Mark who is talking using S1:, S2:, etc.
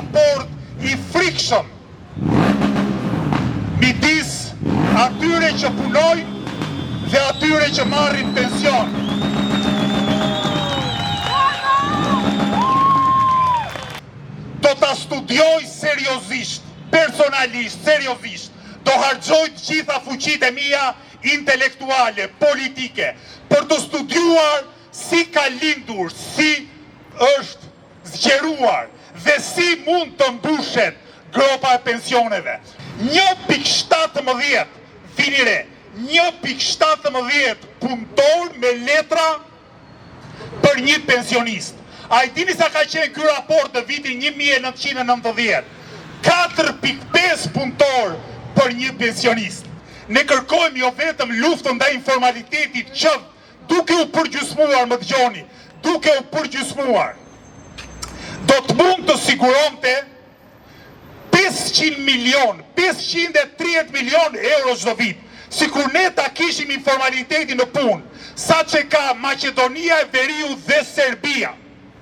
S1: raport i frikshëm midis atyre që punojnë dhe atyre që marrin pension. Do ta studioj seriozisht, personalisht, seriozisht. Do harxhoj të gjitha fuqitë e mia intelektuale, politike, për të studiuar si ka lindur, si është zgjeruar dhe si mund të mbushet gropa e pensioneve. 1.17, vini re, 1.17 punëtor me letra për një pensionist. A i dini sa ka qenë ky raport në vitin 1990? 4.5 punëtor për një pensionist. Ne kërkojmë jo vetëm luftën ndaj informalitetit që duke u përgjysmuar, më dëgjoni, duke u përgjysmuar, do të mund të siguronte 500 milion, 530 milion euro çdo vit. Sikur ne ta kishim informalitetin në punë, sa që ka Maqedonia e Veriut dhe Serbia.